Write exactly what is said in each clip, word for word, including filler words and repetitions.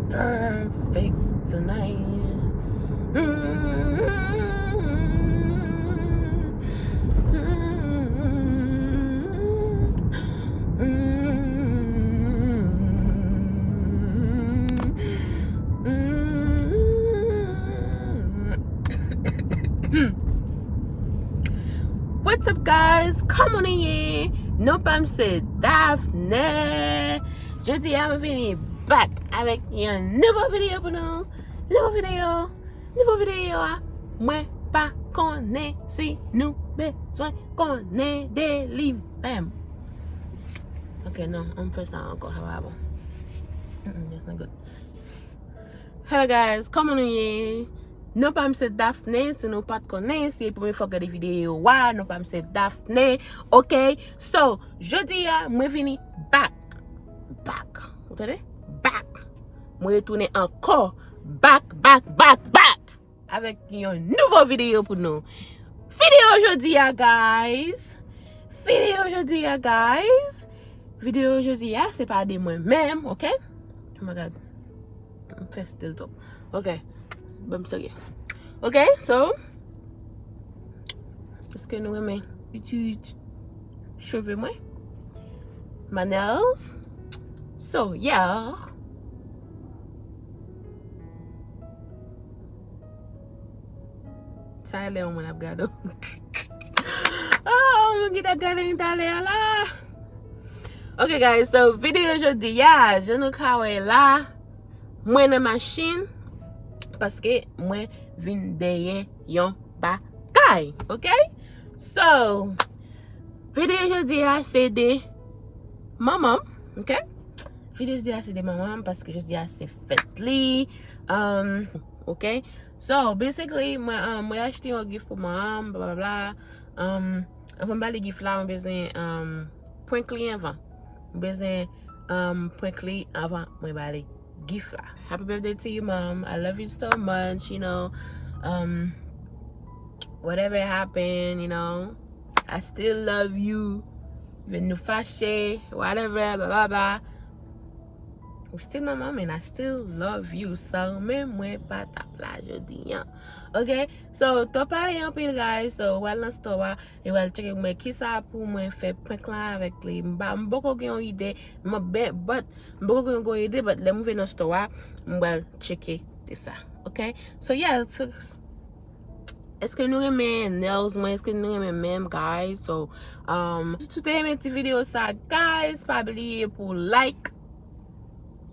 perfect tonight. What's up, guys? Kòman nou ye? Non pa m se Daphne. Jodi a mwen vini back avèk yon nouvo videyo pou nou. Nouvo videyo. Nouvo videyo a. Mwen pa konnen si nou bezwen konnen de li menm. Ok, non, ann fè sa ankò, sa pa bon. Mm-mm, that's not good. Hello guys, kòman nou ye? Non pa m se Daphne, si nou pa t konnen, si e premye fwa w gade videyo a, non pa m se Daphne, ok? So, jodi a, mwen vini back. Back. Ou tande? Back. Mwen retounen ankò. Back, back, back, back. Avèk yon nouvo videyo pou nou. Videyo jodi a, guys. Videyo jodi a, guys. Videyo jodi a, se pa de mwen menm, ok? Oh my God. M fè stil twòp. Ok. Ban m serye. Ok, so, èske nou renmen pitit cheve mwen? My nails? So, yeah. Sa e lè yon moun ap gade w. Oh, moun ki t ap gade m talè a la. Ok, guys, so, videyo jodi a, jan nou ka wè la, mwen nan machin, paske mwen vin dèyè yon bagay, ok? So, videyo jodi a, se de manman m, ok? Videyo jodi a, se de manman m, paske jodi a, se fèt li, um, ok? So, basically, mwen, um, mwen achte yon gift pou manman m, bla, bla, bla. Um, anvan m ba li gift la, mwen bezwen, um, prank li anvan. Mwen bezwen, um, prank li anvan mwen ba li gift la. Happy birthday to you, Mom. I love you so much, you know. Um, whatever happened, you know, I still love you. Even nou fache, whatever, bla, bla, bla. Ou still my mom and I still love you. San mwen, mwen pa t ap la jodi a. Ok? So, twò pale anpil, guys. So, w al nan store a, e w al tcheke mwen kisa pou mwen fè prank la avèk li. M pa, m poko gen yon ide, m, but, m poko gen yon ide, but lè m rive nan store a, m pral tcheke de sa. Ok? So, yeah, so, èske nou renmen nails mwen? Èske nou renmen menm, guys? So, um, si w te renmen ti videyo sa, guys, pa bliye pou like.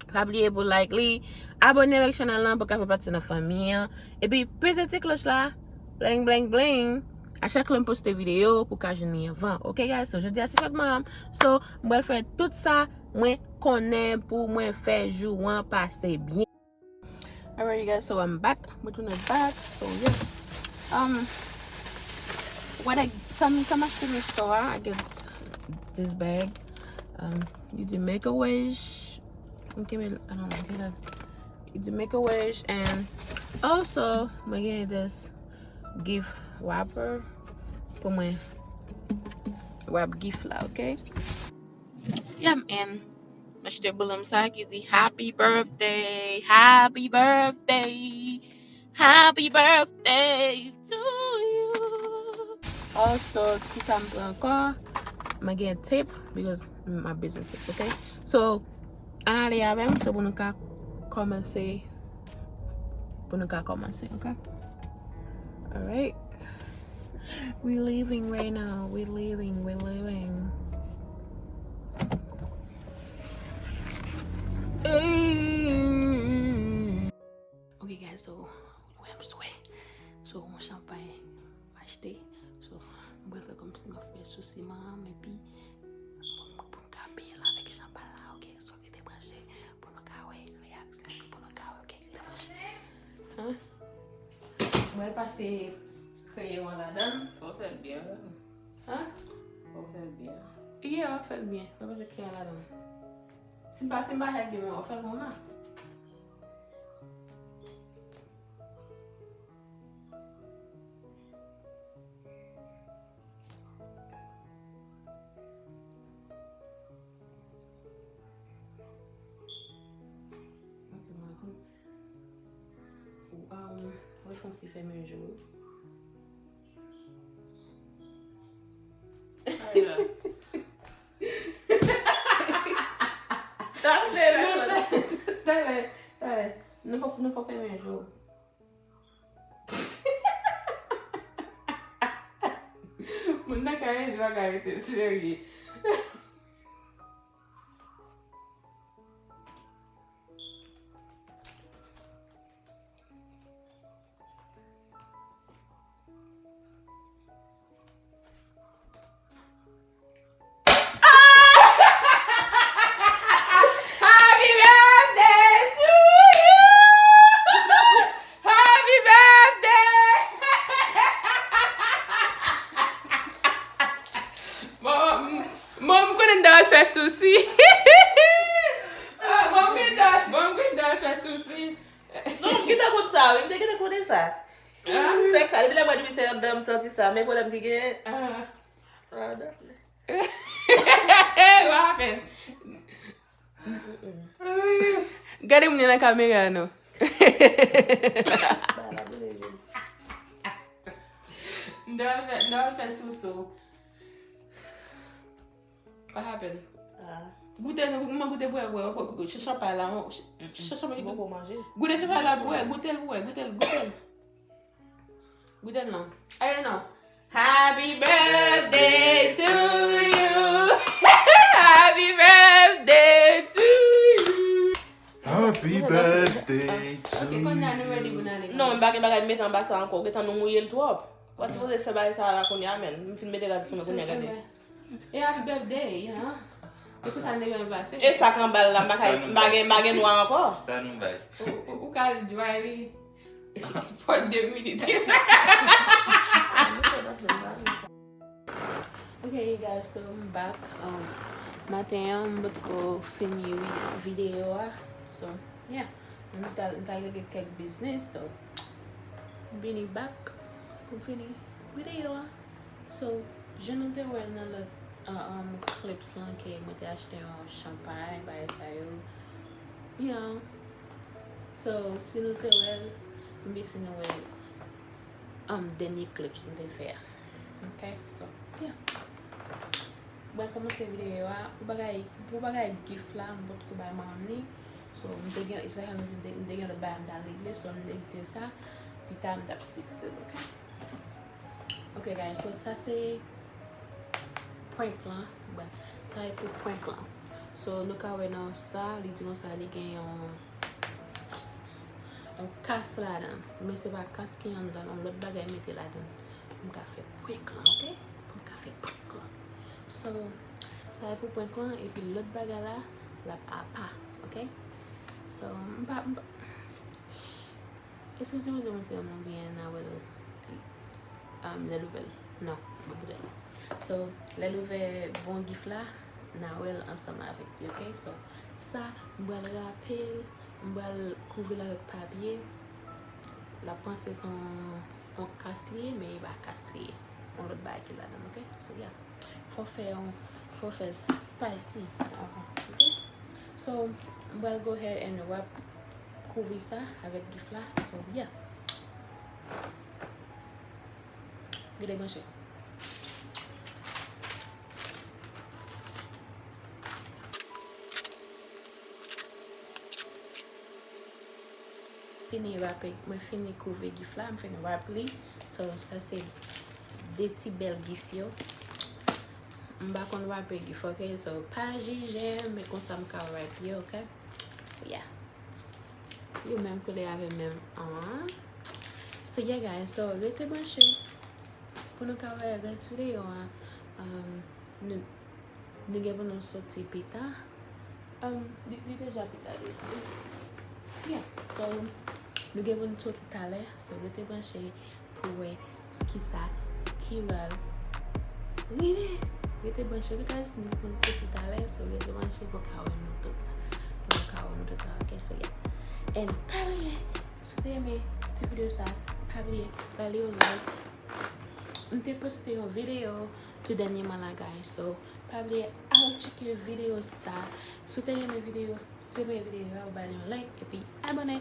Pa bliye pou like li. Abòne avèk chanèl lan pou ka fè pati nan fanmi an. Epi peze ti kloch la. Bling, bling, bling. A chak lè m poste videyo pou ka jwenn li anvan. Ok, guys? So, jodi a se fèt manman m. So, m pral fè tout sa mwen konnen pou mwen fè jou an pase byen. Alright, you guys, so I'm back. Mwen tounen back. So, yeah. Um, what I, sa m, sa m achte nan store a, I get this bag. Um, you do Make a Wish. Ok, men, I don't know, get that. You do Make a Wish, and also, mwen gen this gift wrapper pou mwen wrap gift la, ok? Yeah, man. M achte boulon sa ki di, "Happy birthday, happy birthday, happy birthday to you." Also, kisa m pran ankò? Mwen gen tape, because m ap bezwen tape, ok? So, ann ale avè m, so pou nou ka kòmanse, pou nou ka kòmanse, ok? Alright. We leaving right now. We leaving. We leaving. Hey. Ok, guys, so, nou wè m swe. So, yon chanpay m achte. So, m pral fè kòmsi m ap fè sou siman an, epi pou m, pou m ka peye l avèk chanpay la, ok? So, rete branche pou nou ka wè reyaksyon, epi pou nou ka wè, ok? Rete branche. Hein? Mwen pase kreyon an ladan. Fò fè l byen, wi. Hein? Fò fè l byen. Yeah, fè l byen. Mwen pase kreyon an ladan. Si m pa, si m pa fè l byen, mwen fè l pou mwen. Ok, mwen konn Yon ti fèmen je w. Talè, talè, talè. Nou fò, nou fò fèmen je w. Moun nan ka rezi pa ka rete serye. Happy birthday to you. Happy birthday. Bon, m- Bon, m konnen m ta al fè sousi. Ah, bon, m konnen m ta al, bon, m konnen m ta al fè sousi. Non, m gentan konn sa, wi. M te gentan konnen sa. M sispèk sa. Depi lè mwen di se anndan m santi sa. Men pwoblèm ki genyen. Ah. Ah, dakò. What happened? Gade moun nan kamera, non. M ta al fè, m ta al fè sousou. What happened? Ah. Goute, mwen goute pou wè, pou wè, ch- champay la, ch- ch- champay. Mwen poko manje. Goute champay la pou wè, goute l pou wè, goute l, goute l. Goute l non. Aye non. Happy birthday to you. Happy birthday to you. Happy birthday to you. Ok, kounye a nou ready pou n ale. Non, m pa gen bagay m mete anba sa ankò. Gentan nou mouye l twòp. Ou pa sipoze fè bagay sa la kounye a, menn. M fin mete rad sou mwen kounye a, gade. E happy birthday, you know. E pou sa n te byen pase. E sa k anba l la, m pa ka, m pa gen, m pa gen nwa ankò. Sa nou bay. Ou, ou, ou ka dry li. Fò de minit. Ok, you guys, so I'm back. Um, maten an, m potko fini vid- videyo a. So, yeah. M t al, m t al regle kèk biznis, so, m vini back pou m fini videyo a. So, jan nou te wè nan lòt, uh, um, clips lan ke mwen te achte yon champay, bagay sa yo. Yeah. So, si nou te wè l, m vin si nou wè, um, dènye clips m te fè a. Ok, so, yeah. Mwen kòmanse videyo a, pou bagay, pou bagay gift la, m potko bay manman m li. So, m te gen, e sa fè m di, m te, m te gen lòt bagay m t al regle, so, m te kite sa, pita m t ap fikse l, ok? Ok, guys, so, sa se prank lan. Bon, sa e pou prank lan. So, nou ka wè nan sa, li di konsa, li gen yon, yon kas ladan. Men se pa kas ki anndan, yon lòt bagay mete ladan. Pou m ka fè prank lan, ok? Pou m ka fè prank lan. So, sa e pou prank lan, epi lòt bagay la, l ap apa, ok? So, m pa, m pa, èske m sipoze montre nou oubyen n a wè l, um, lè l ouvè l? Non, m pa pote l. So, lè l ouvè bon gift la, n a wè l ansanm avèk li, ok? So, sa, m pral rape l, m pral kouvri l avèk papye. L ap panse se yon, yon kas li ye, men e pa kas li ye. Yon lòt bagay ki ladan, ok? So, yeah. Fò fè yon, fò fè s- spicy. Ok? So, m pral go ahead and wrap, kouvri sa avèk gift la. So, yeah. Rete branche. Fini wrape, mwen fini kouvri gift la, m fini wrap li. So, sa se de ti bèl gift yo. M pa konn wrape gift, ok? So, pa jije m, men konsa m ka wrap yo, ok? So, yeah. Yo menm koulè avè menm an. So, yeah, guys. So, rete branche pou nou ka wè rès videyo a. Um, nou, nou gen pou nou soti pita. Um, li, li deja pita depi. Yeah. So, nou gen pou nou soti talè. So, rete branche pou wè kisa ki pral rive. Rete branche, rete branche, nou konn te talè, so rete branche pou ka wè nou tout la. Pou nou ka wè nou tout la, ok, so yeah. And pa bliye, si w te renmen ti videyo sa, pa bliye ba li yon like. M te poste yon videyo tou dènyèman la, guys, so pa bliye al tcheke videyo sa. Si w te renmen videyo, si w te renmen videyo a, ou ba li yon like, epi abòne.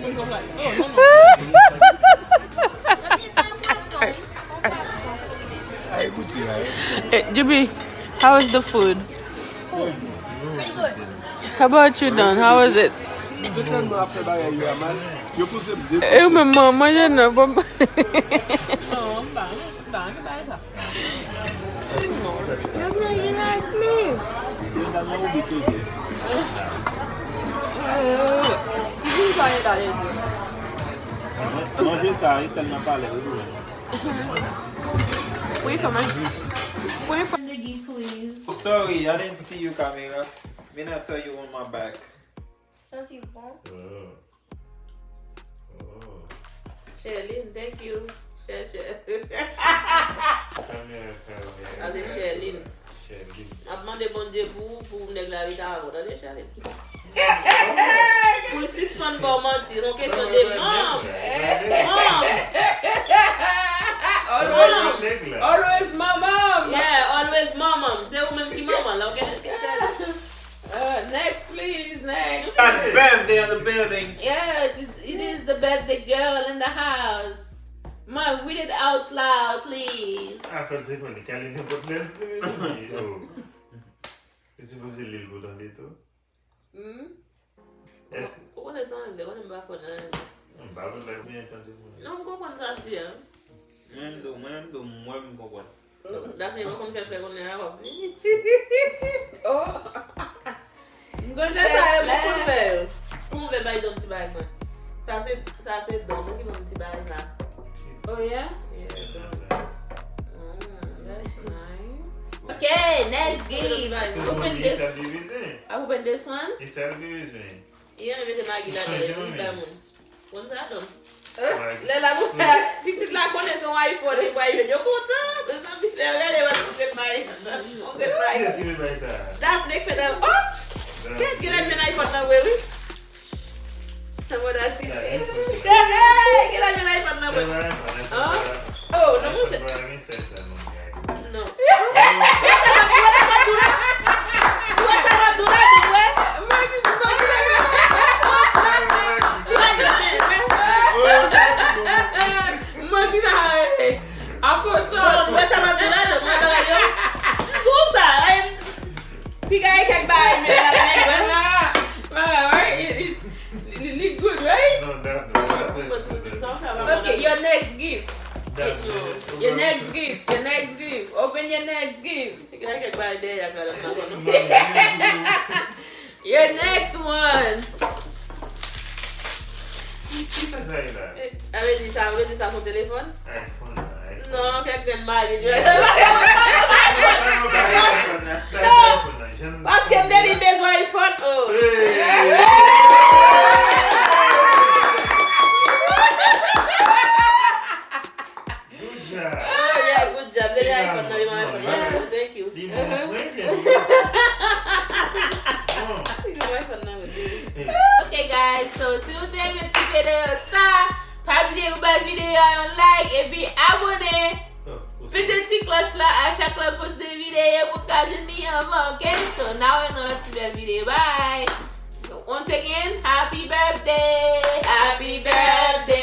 Jimmy, how was the food? How about you, Don? How was it? E ou menm, man, manje nan bon. Manje sa, wi, sèlman pale, wi. Pran fòm, pran fòm. Sorry, I didn't see you, camera. Mi nan tèt ou, on my back. Santi bon. Oh. Oh. Sherlyn, thank you. Share, share. Camera, camera. Sa se Sherlyn. Sherlyn. Ap mande Bondye pou, pou nèg la rete avè w. Tande, Sherlyn. Pou l sispann ba w manti. Se yon kesyon de manm. Manm. Always, always manman. Yeah, always manman. Se ou menm ki manman la, ok? Ok, Sherlyn. Uh, next, please, next. Got birthday in the building. Yes, it, it is the birthday girl in the house. Man, read it out loud, please. Afè l se fò li ka li nenpòt lè l vle, mezanmi. Oh. Li sipoze li l pou tande tou. Hmm? Ou konnen se anglè, ou konnen m pa fò nan anglè. M pa konn sa k byen tande moun. Non, m konprann sa l di a. Mwen menm tou, mwen menm tou, m wè m konprann. Daphne pa konn fè frè konnen a w ap vini. Oh. M konn fè sa yo, m konn fè yo. Pou m vle bay Don ti bagay mwen. Sa se, sa se Don, non, ki ban m ti bagay sa. Oh, yeah? Yeah, Don. Mm, that's nice. Okay, next game. Open this. Open this one. Li mete magi ladan, li bay moun. Konn sa, non? Lè la, pitit la konnen se yon iPhone li pral jwenn. Yo kontan, mezanmi, lè yo gade, yo jwenn iPhone. Yo jwenn iPhone. Daphne k fè nan, oh! Kèt, gen lè jwenn iPhone nan vre, wi. Nan mòd atitid. Hey, hey, gen lè jwenn iPhone nan vre. Oh, non, monchè. Non. Ou wè sa m ap di w la? Ou wè sa m ap di w la, Don, wè? Mwen ki sa, eh, eh, apre sa. Bon, ou wè sa m ap di w la, Don, mwen bagay yo. Tou sa, eh, piga e kèk bagay, men la, men, wè. Mara, Mara, right? It, it, it, it good, right? No, that, no, that is. Okay, your next gift. That is. Your next gift, your next gift. Open your next gift. Gen kèk bagay dèyè a, madanm nan konnen. Your next one. Ki, ki sa sa ye la? Eh, a vle di sa, vle di sa son telefòn? iPhone la, iPhone. Non, kèk grenn mari li. Sa, sa, sa, sa, sa, sa, sa, sa, sa, sa, sa, sa, sa, paske m te di bezwen iPhone, oh. Hey. Good job. Oh, yeah, good job. Depi iPhone nan, li ban iPhone nan. Thank you. Li ban mwen, li ban mwen. Li ban iPhone nan, wi. Ok, guys, so, si nou te renmen ti videyo sa, pa bliye pou bay videyo a yon like, epi abone. Pete ti klòch la, a chak lè m poste videyo, pou ka jwenn li anvan, ok? So, n a wè nan lòt ti bèl videyo. Bye! Once again, happy birthday! Happy birthday!